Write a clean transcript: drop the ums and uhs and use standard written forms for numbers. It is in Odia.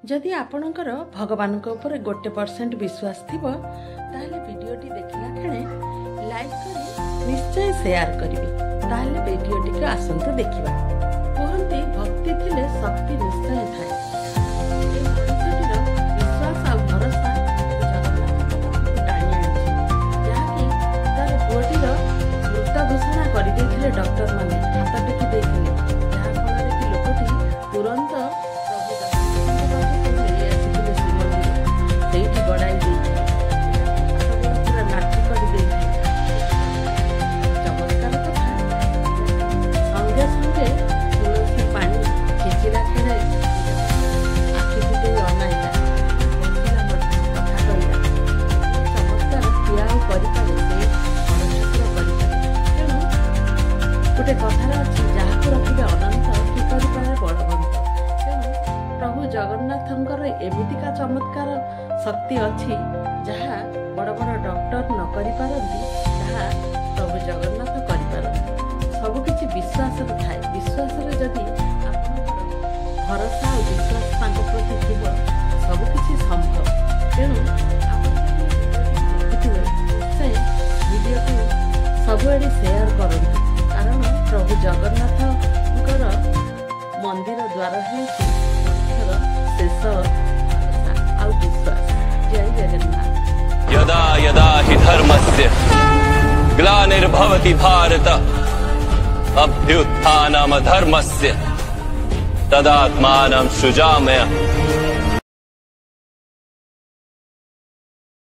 ଯଦି ଆପଣଙ୍କର ଭଗବାନଙ୍କ ଉପରେ 1% ବିଶ୍ୱାସ ଥିବ, ତାହେଲେ ଭିଡ଼ିଓଟି ଦେଖିଲା କ୍ଷଣେ ଲାଇକ୍ କରି ନିଶ୍ଚୟ ସେୟାର କରିବେ। ତାହେଲେ ଭିଡ଼ିଓଟିକୁ ଆସନ୍ତୁ ଦେଖିବା। କୁହନ୍ତି, ଭକ୍ତି ଥିଲେ ଶକ୍ତି ନିଶ୍ଚୟ ଥାଏ। ଏ ମଣିଷଟିର ବିଶ୍ୱାସ ଆଉ ଭରସା ଜଗନ୍ନାଥଙ୍କ ପାଖକୁ ଟାଣି ଆଣିଛି, ଯାହାକି ତାର ପୁଅଟିର ମୃତ ଘୋଷଣା କରିଦେଇଥିଲେ ଡକ୍ଟରମାନେ, ହାତ ଟେକି ଦେଇଥିଲେ, ଯାହାଫଳରେ କି ଲୋକଟି ତୁରନ୍ତ ପ୍ରଭୁ ଜଗନ୍ନାଥଙ୍କ ପାଖକୁ ନେଇ ଆସିଥିଲେ ଶ୍ରୀମନ୍ଦିର। ସେଇଠି ଗଡ଼ାଇ ଦେଇଥିଲେ, ହାତ ଗୋଡ଼ ପୁରା ନାଟି କରିଦେଇଥିଲେ। ଚମତ୍କାର କଥା, ସଙ୍ଗେ ସଙ୍ଗେ ତୁଳସୀ ପାଣି ଛିଞ୍ଚିଲା କ୍ଷଣେ ଆଖି ଫିଟେଇ ଅନାଇଲା, ବସିଲା ମଧ୍ୟ, କଥା କହିଲା। ଚମତ୍କାର କିଏ ଆଉ କରିପାରେ? ସେ ବଡ଼ ଠାକୁର କରିପାରେ। ତେଣୁ ଗୋଟେ କଥାରେ ଅଛି, ଯାହାକୁ ରଖିବେ ଅନନ୍ତ, କି କରିପାରେ ବଳବନ୍ତ। ତେଣୁ ପ୍ରଭୁ ଜଗନ୍ନାଥଙ୍କର ଏମିତିକା ଚମତ୍କାର ଶକ୍ତି ଅଛି, ଯାହା ବଡ଼ ବଡ଼ ଡକ୍ଟର ନ କରିପାରନ୍ତି, ତାହା ପ୍ରଭୁ ଜଗନ୍ନାଥ କରିପାରନ୍ତି। ସବୁକିଛି ବିଶ୍ୱାସରେ ଥାଏ। ବିଶ୍ୱାସରେ ଯଦି ଆପଣଙ୍କର ଭରସା ଆଉ ବିଶ୍ୱାସ ତାଙ୍କ ପ୍ରତି ଥିବ, ସବୁକିଛି ସମ୍ଭବ। ତେଣୁ ଆପଣ ଯଦି ଦେଖୁଥିବେ, ନିଶ୍ଚୟ ଭିଡ଼ିଓକୁ ସବୁଆଡ଼େ ସେୟାର କରନ୍ତୁ, କାରଣ ପ୍ରଭୁ ଜଗନ୍ନାଥଙ୍କର ମନ୍ଦିର ଦ୍ୱାର ହେଉଛି ମଣିଷର ଶେଷ ଭରସା ଆଉ ବିଶ୍ୱାସ। ଜୟ ଜଗନ୍ନାଥ। यदा यदा हि धर्मस्य ग्लानिर्भवति भारत, अभ्युत्थानमधर्मस्य तदात्मानं सृजामय।